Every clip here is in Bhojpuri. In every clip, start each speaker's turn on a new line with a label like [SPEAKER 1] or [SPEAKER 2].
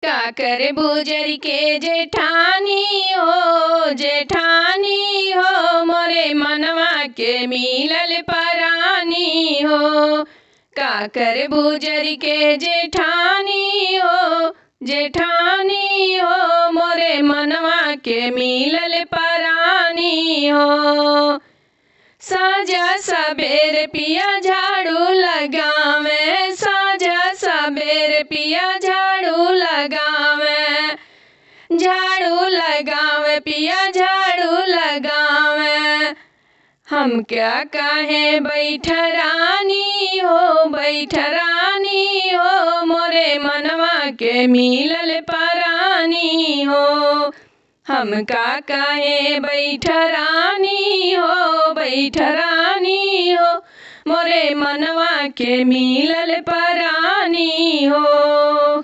[SPEAKER 1] काकर बुजर के जेठानी हो, जेठानी हो, मोरे मनवा के मिलल परानी हो। काकर बुजर के जेठानी हो, जेठानी हो, मोरे मनवा के मिलल परानी हो। साझा सबेर पिया झाड़ू लगावे, साझा सबेर पिया झाड़ू लगावे, झाड़ू लगावे पिया झाड़ू लगावे। हम क्या कहे बैठ रानी हो, बैठ रानी हो, मोरे मनवा के मिलल परानी हो। हम का कहे बैठ रानी हो, बैठ रानी हो, मोरे मनवा के मिलल परानी हो।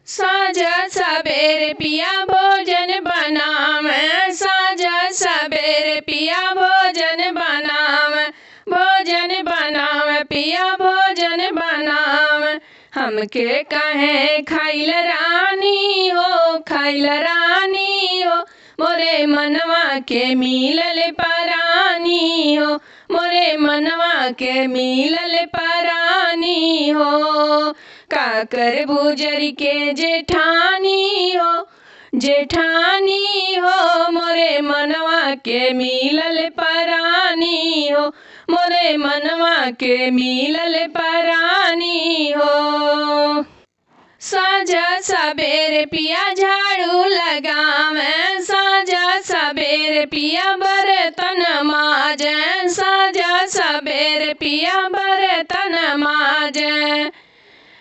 [SPEAKER 1] साझा सबेर पिया भोजन बनावे, साझा सबेर पिया भोजन बनावे, भोजन बनावे पिया भोजन बनावे। हमके कहे खाइल रानी हो, खाइल रानी हो, मोरे मनवा के मिलल परानी हो, मोरे मनवा के मिलल परानी हो। काकर बुजर के जेठानी हो, जेठानी हो, मोरे मनवा के मिलल परानी हो, मोरे मनवा के मिलल परानी हो। साझा सबेर पिया झाड़ू लगावे, साझा सबेर पिया बर्तन माजे, साझा सबेर पिया बर्तन माजे।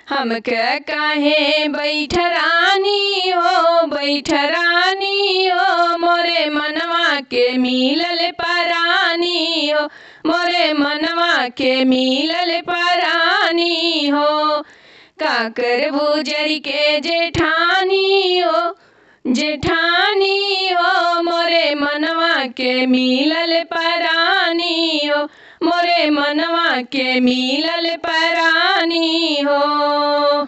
[SPEAKER 1] हमके कहे बैठ रानी हो, बैठ रानी हो, मोरे मनवा के मिलल परानी हो, मोरे मनवा के मिलल परानी हो। काकर बुजर के जेठानी हो, जेठानी हो, मोरे मनवा के मिलल परानी हो, मोरे मनवा के मिलल परानी हो।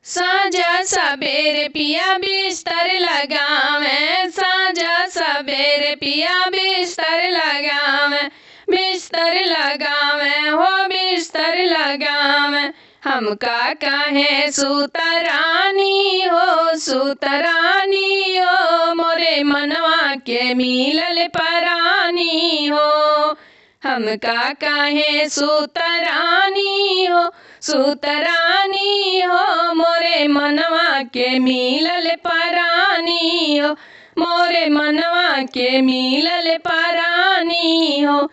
[SPEAKER 1] साझा सबेर पिया बिस्तर लगावे, साझा सबेर पिया बिस्तर लगावे, बिस्तर लगावे हो बिस्तर लगावे। हमका कहे सुतरानी हो, सुतरानी हो, मोरे मनवा के मिलल परानी हो। हमका कहे सुतरानी हो, सुतरानी हो, मोरे मनवा के मिलल परानी हो, मोरे मनवा के मिलल परानी हो।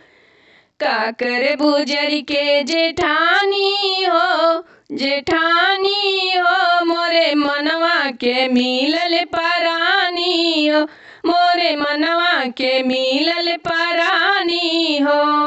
[SPEAKER 1] काकर बुजर के जेठानी हो, जेठानी हो, मोरे मनवा के मिलल परानी हो, मोरे मनवा के मिलल परानी हो।